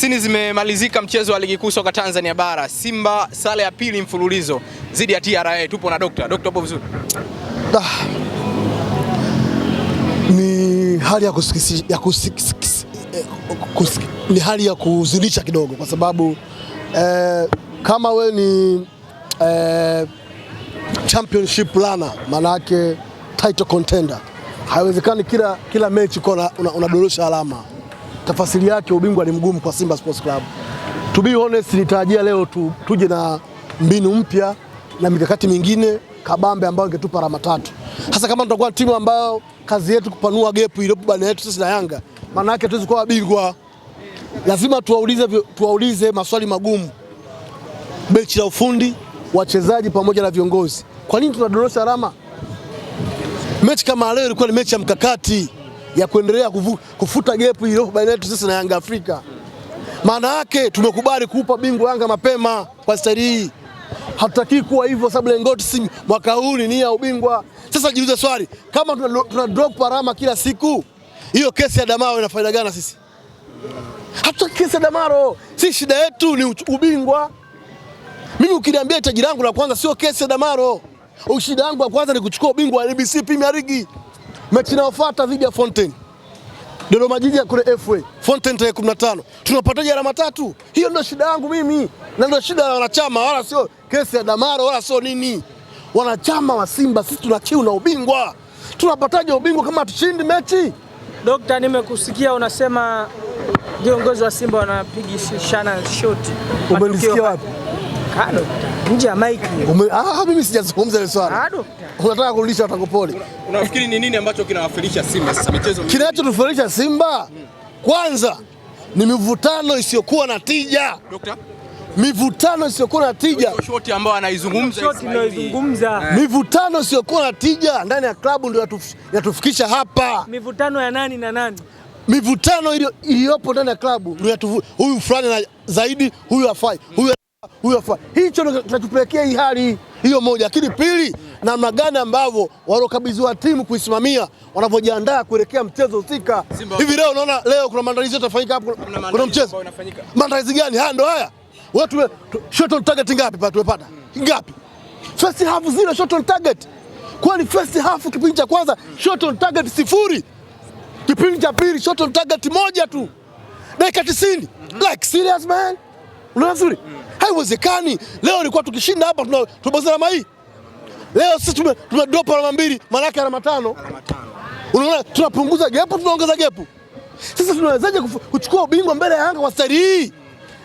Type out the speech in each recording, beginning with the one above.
90 zimemalizika mchezo wa ligi kuu soka Tanzania bara. Simba sare ya pili mfululizo dhidi ya TRA. Tupo na Dokta. Dokta, upo vizuri? Ni hali ya kusikisi, ya kusikisi, ni hali ya kuhuzunisha kidogo kwa sababu kama we ni championship runner, maana yake title contender, haiwezekani kila mechi kwa unadondosha alama. Tafasiri yake ubingwa ni mgumu kwa Simba Sports Club. To be honest, nitarajia leo tuje na mbinu mpya na mikakati mingine kabambe ambayo ingetupa alama tatu. Hasa kama tutakuwa timu ambayo kazi yetu kupanua gap iliyopo baina yetu sisi na Yanga, maana yake hatuwezi kuwa bingwa. Lazima tuwaulize maswali magumu benchi la ufundi, wachezaji pamoja na viongozi. Kwa nini tunadondosha alama? Mechi kama leo ilikuwa ni mechi ya mkakati ya kuendelea kufuta gap iliyopo baina yetu sisi na Yanga Afrika. Maana yake tumekubali kuupa bingwa Yanga mapema kwa staili hii. Hatutaki kuwa hivyo sababu lengo letu si mwaka huu ni nia ubingwa. Sasa jiulize swali, kama tuna drop alama kila siku, hiyo kesi ya Damaro ina faida gani sisi? Hatutaki kesi ya Damaro. Si shida yetu ni ubingwa. Mimi ukiniambia hitaji langu la kwanza sio kesi ya Damaro. Shida yangu ya kwanza ni kuchukua ubingwa wa NBC Premier League. Mechi inayofuata dhidi ya Fountain. Dodoma Jiji kule FA. Fountain tarehe 15. Tunapataje alama tatu? Hiyo ndio shida yangu mimi. Na ndio shida ya wanachama, wala sio kesi ya Damaro wala sio nini. Wanachama wa Simba sisi tuna kiu na ubingwa. Tunapataje ubingwa kama hatushindi mechi? Dokta, nimekusikia unasema viongozi wa Simba wanapigishana shoti. Umenisikia wapi? Nje ya mic. Mimi sijazungumza ile swala. Unataka kurudisha watakopoli. Unafikiri ni nini ambacho kinawafilisha Simba sasa michezo? Kinachotufilisha Simba kwanza ni mivutano isiyokuwa na tija. Dokta? Mivutano isiyokuwa na tija. Shoti ambayo anaizungumza. Shoti inayoizungumza. Mivutano isiyokuwa na tija ndani ya klabu ndio yatufikisha hapa. Mivutano ya nani na nani? Mivutano iliyopo ndani ya klabu ndio huyu fulani na zaidi, huyu hafai, huyu hafai. Hicho ndio kinatupelekea hii hali hiyo moja. Lakini pili, namna gani ambavyo walokabidhiwa timu kuisimamia wanavyojiandaa kuelekea mchezo husika. Hivi leo unaona leo kuna maandalizi yote yafanyika hapo, kuna mchezo. Maandalizi gani? Haya ndo haya. Wewe shot on target ngapi pale tumepata? Ngapi? First half zero shot on target. Kwani first half kipindi cha kwanza shot on target 0. Kipindi cha pili shot on target 1 tu. Dakika 90. Like serious man? Unaona vizuri? Haiwezekani. Leo ilikuwa tukishinda hapa tunabozana alama hii. Leo sisi tume drop alama 2, maana yake alama 5. Unaona tunapunguza gap, tunaongeza gap. Sasa tunawezaje kuchukua ubingwa mbele ya Yanga kwa staili hii?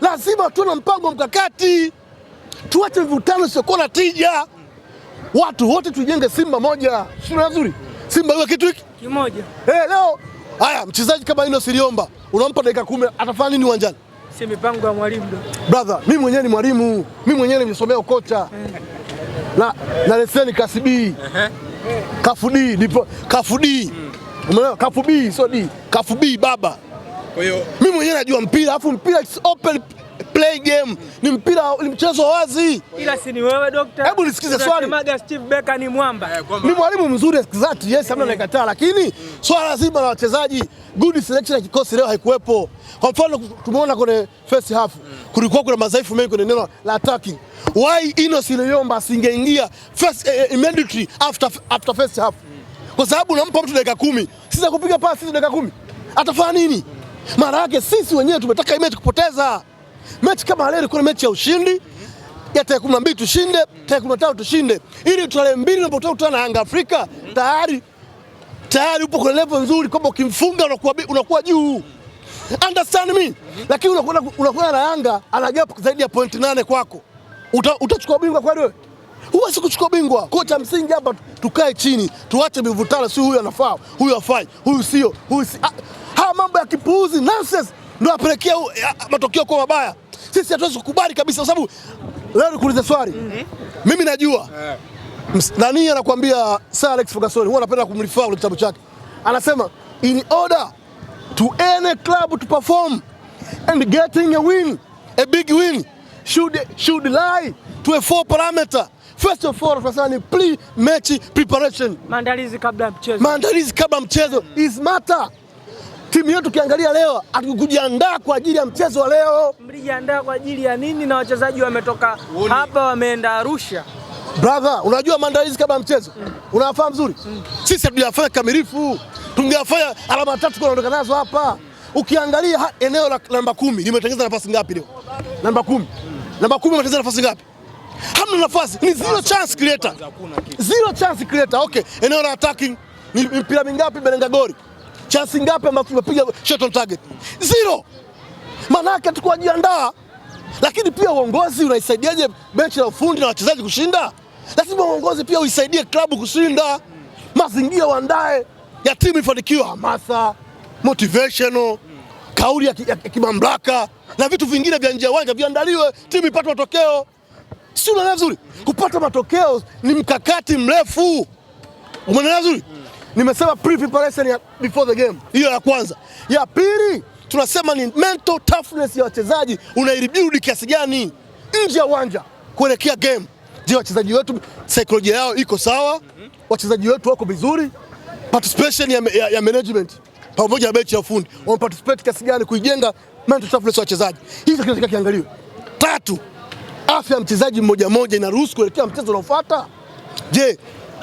Lazima tuwe na mpango mkakati. Tuache mvutano isiyokuwa na tija. Watu wote tujenge Simba moja. Sio nzuri? Simba iwe kitu hiki kimoja. Leo haya mchezaji kama Ino Siliomba unampa dakika 10 atafanya nini uwanjani? Si mipango ya mwalimu. Brother, mimi mwenyewe ni mwalimu. Mimi mwenyewe nimesomea ukocha. Na leseni kasi B. Kafu D, ndipo kafu D. Umeelewa? Kafu B sio D. Kafu B baba. Kwa hiyo mimi mwenyewe najua mpira, alafu mpira it's open play game. Ni mpira, ni mchezo wazi. Ila si ni wewe dokta. Hebu nisikize swali. Unasemaga Steve Becker ni mwamba. Ni mwalimu mzuri exactly, yes, hamna nikataa, lakini swala zima la wachezaji, good selection ya kikosi leo haikuwepo. Kwa mfano tumeona kwenye first half kulikuwa kuna madhaifu mengi kwenye neno la attacking. Why Ino Sileyomba asingeingia first immediately after first half? Kwa sababu unampa mtu dakika 10, sisi kupiga pasi sisi dakika 10. Atafanya nini? Maana yake sisi wenyewe tumetaka mechi kupoteza. Mechi kama leo ilikuwa mechi ya ushindi. Ya tarehe 12 tushinde, tarehe 15 tushinde. Ili tarehe 2 tunapotaka na Yanga Afrika tayari upo kwenye level nzuri kwamba ukimfunga unakuwa juu. Understand me? Lakini unakuwa na Yanga ana gap zaidi ya 0.8 kwako. Utachukua bingwa kweli wewe? Huwezi kuchukua bingwa. Kocha msingi hapa tukae chini, tuache mivutano, si huyu anafaa, huyu hafai, huyu sio, huyu si. Haya mambo ya kipuuzi nonsense ndio apelekea matokeo kuwa mabaya. Sisi hatuwezi kukubali kabisa kwa sababu leo nikuulize swali. Mimi najua. Nani anakuambia Sir Alex Ferguson huwa anapenda kumrefer kwenye kitabu chake. Anasema in order to any club to perform and getting a win, a big win should lie to a 4 parameter. First of all, tunasema ni pre-match preparation. Maandalizi kabla ya mchezo. Maandalizi kabla ya mchezo is matter. Timu yetu ukiangalia leo hatukujiandaa kwa ajili ya mchezo wa leo. Mlijiandaa kwa ajili ya nini na wachezaji wametoka hapa wameenda Arusha? Brother, unajua maandalizi kabla ya mchezo unafahamu vizuri. Sisi hatujafanya kamilifu, tungeyafanya alama 3 kuondoka nazo hapa. Ukiangalia eneo la namba 10 limetengeneza nafasi ngapi leo? Namba 10. Namba 10 imetengeneza nafasi ngapi? Hamna nafasi, ni zero chance creator. Zero chance creator. Okay, eneo la attacking ni mpira mingapi belenga goli? Chance ngapi ambazo tumepiga shot on target? Zero. Maana yake hatukujiandaa. Lakini pia uongozi unaisaidiaje benchi la ufundi na wachezaji kushinda? Lazima uongozi pia uisaidie klabu kushinda. Mazingira waandae ya timu ifanikiwe, hamasa, motivational, kauli ya kimamlaka na vitu vingine vya nje ya uwanja viandaliwe, timu ipate matokeo. Si unaelewa vizuri? Kupata matokeo ni mkakati mrefu. Umeelewa vizuri? Nimesema pre-preparation ya before the game. Hiyo ya kwanza. Ya pili tunasema ni mental toughness ya wachezaji, unairebuild kiasi gani nje ya uwanja kuelekea game. Je, wachezaji wetu saikolojia yao iko sawa? Wachezaji wetu wako vizuri? Participation ya management pamoja na benchi ya ufundi wameparticipate kiasi gani kuijenga mental toughness ya wachezaji? Hicho kinatakiwa kiangaliwe. Tatu, afya ya mchezaji mmoja mmoja inaruhusu kuelekea mchezo unaofuata. Je,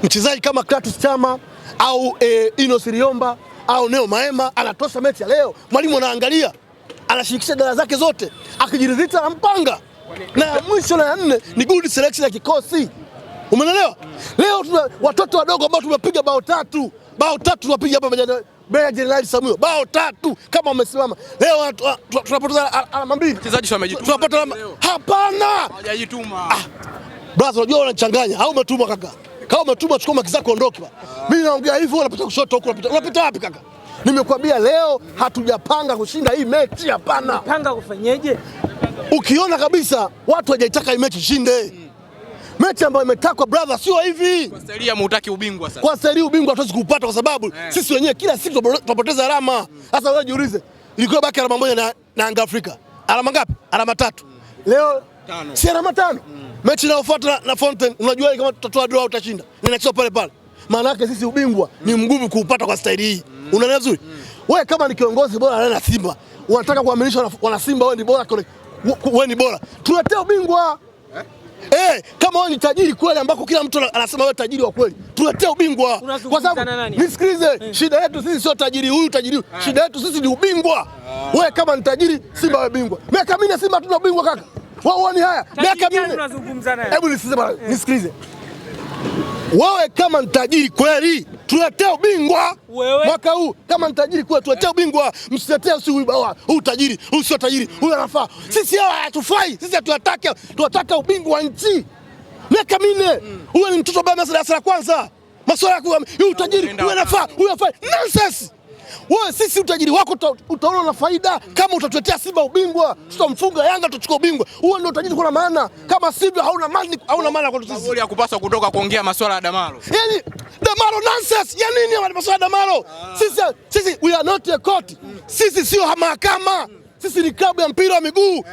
mchezaji kama Clatous Chama au Enos Riomba au Neo Maema anatosha mechi ya leo? Mwalimu anaangalia, anashirikisha dara zake zote, akijiridhisha anampanga. Na ya mwisho na ya nne ni good selection ya kikosi. Umeelewa? Leo tuna watoto wadogo ambao tumepiga bao tatu. Bao tatu tunapiga hapa Meja Jenerali Samuel. Bao 3 kama wamesimama. Leo tunapoteza alama 2. Wachezaji wamejituma. Tunapata alama. Hapana. Hawajajituma. Brother, unajua unachanganya. Au umetumwa kaka? Kama umetumwa chukua maki zako ondoke bana. Mimi naongea hivyo unapita kushoto huko unapita. Unapita wapi kaka? Nimekuambia leo hatujapanga kushinda hii mechi, hapana. Panga kufanyeje? Ukiona kabisa watu hawajaitaka hii mechi ishinde. Mechi ambayo imetakwa brother sio hivi. Kwa staili ya mutaki ubingwa sasa. Kwa staili ubingwa hatuwezi kupata kwa sababu sisi wenyewe kila siku tunapoteza alama. Sasa wewe jiulize, ilikuwa baki alama 1 na Yanga Afrika. Alama ngapi? Alama 3. Leo 5. Si alama 5. Mechi inayofuata na Fountain unajua kama tutatoa draw utashinda. Ninacheza pale pale. Maana yake sisi ubingwa ni mgumu kuupata kwa staili hii. Unaelewa vizuri? Wewe kama ni kiongozi bora na Simba, unataka kuaminisha wana Simba wewe ni bora, wewe ni bora. Tuletee ubingwa. Kama wewe ni tajiri kweli ambako kila mtu anasema wewe tajiri wa kweli, tuletee ubingwa. Kwa sababu nisikilize, shida yetu sisi sio tajiri huyu tajiri huyu. Shida yetu sisi ni ubingwa. Wewe kama ni tajiri Simba wewe bingwa. Miaka minne Simba hatuna ubingwa kaka. Wewe uone haya. Miaka minne. Unazungumza naye. Hebu nisikilize bwana, nisikilize. Wewe kama ni tajiri kweli, tuletee ubingwa. Mwaka huu kama ni tajiri kweli tuletee ubingwa. Msitetee si huyu bawa, huyu tajiri, huyu sio tajiri, huyu anafaa. Sisi hawa hatufai, sisi hatutaki, tunataka ubingwa wa nchi. Miaka minne. Huyu ni mtoto ambaye darasa la kwanza. Masuala ya huyu tajiri, huyu anafaa, huyu hafai. Nonsense. Wewe sisi utajiri wako utaona na faida kama utatuletea Simba ubingwa, tutamfunga Yanga tutachukua ubingwa. Huo ndio utajiri kuna maana. Kama sivyo hauna maana, hauna maana kwa sisi. Kauli ya kupaswa kutoka kuongea masuala ya Damaro. Yaani Damaro nonsense. Ya nini masuala ya Damaro? Sisi we are not a court. Sisi sio mahakama. Sisi ni klabu ya mpira wa miguu.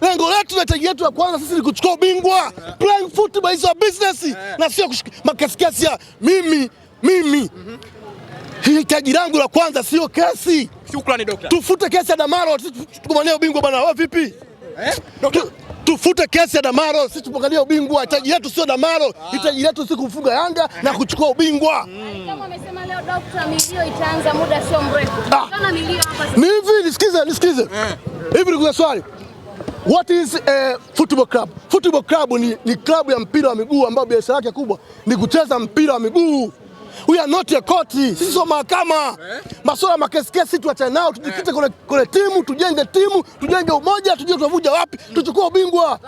Lengo letu na tagi yetu ya kwanza sisi ni kuchukua ubingwa. Playing football is our business. Na sio makasikasi ya mimi. Hitaji langu la kwanza sio kesi. Shukrani dokta. Tufute kesi ya Damaro, tupiganie ubingwa bwana. Wewe vipi? Tufute kesi ya Damaro, sisi tupiganie ubingwa. Hitaji letu sio Damaro, hitaji letu si kufunga Yanga na kuchukua ubingwa. Kama amesema leo dokta, milio itaanza muda sio mrefu. Tunaona milio hapa. Ni hivi, nisikize. Hivi nikuulize swali. What is a football club? Football club ni klabu ya mpira wa miguu ambayo biashara yake kubwa ni kucheza mpira wa miguu. We are not a court. Sisi sio mahakama. Masuala makesi tuachane nao, tujikite kwenye timu, tujenge timu, tujenge umoja, tujue tunavuja wapi, tuchukue ubingwa.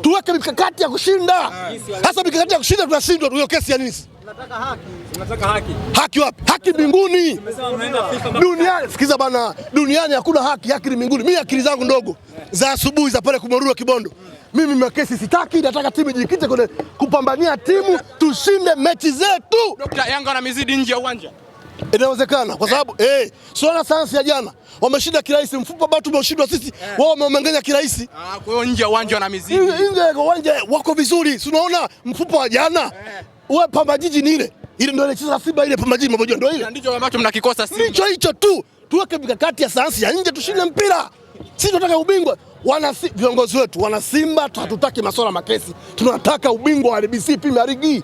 Tuweke mikakati ya kushinda. Sasa mikakati ya kushinda tunashindwa, hiyo kesi ya nini? Tunataka haki. Haki wapi? Haki mbinguni. Duniani, sikiza bana, duniani hakuna haki, haki ni mbinguni. Mimi akili zangu ndogo za asubuhi za pale Kumorua Kibondo. Mimi makesi sitaki, nataka timu ijikite kwenye kupambania timu, tushinde mechi zetu. Dokta, Yanga wanamizidi nje ya uwanja. Inawezekana kwa sababu swala sayansi ya jana wameshinda kirahisi, mfupa bado tumeshindwa sisi, wao wameumengenya kirahisi. Kwa hiyo nje ya uwanja wanamizidi. Nje ya uwanja wako vizuri. Si unaona mfupa wa jana? Wewe Pamba Jiji ni ile. Ile ndio ile cheza Simba ile Pamba Jiji mmoja ndio ile. Ndicho ambacho mnakikosa Simba. Ndicho hicho tu. Tuweke mikakati ya sayansi ya nje tushinde mpira. Sisi tunataka ubingwa. Wana viongozi wetu wana Simba, hatutaki masuala makesi. Tunataka ubingwa wa NBC Premier League.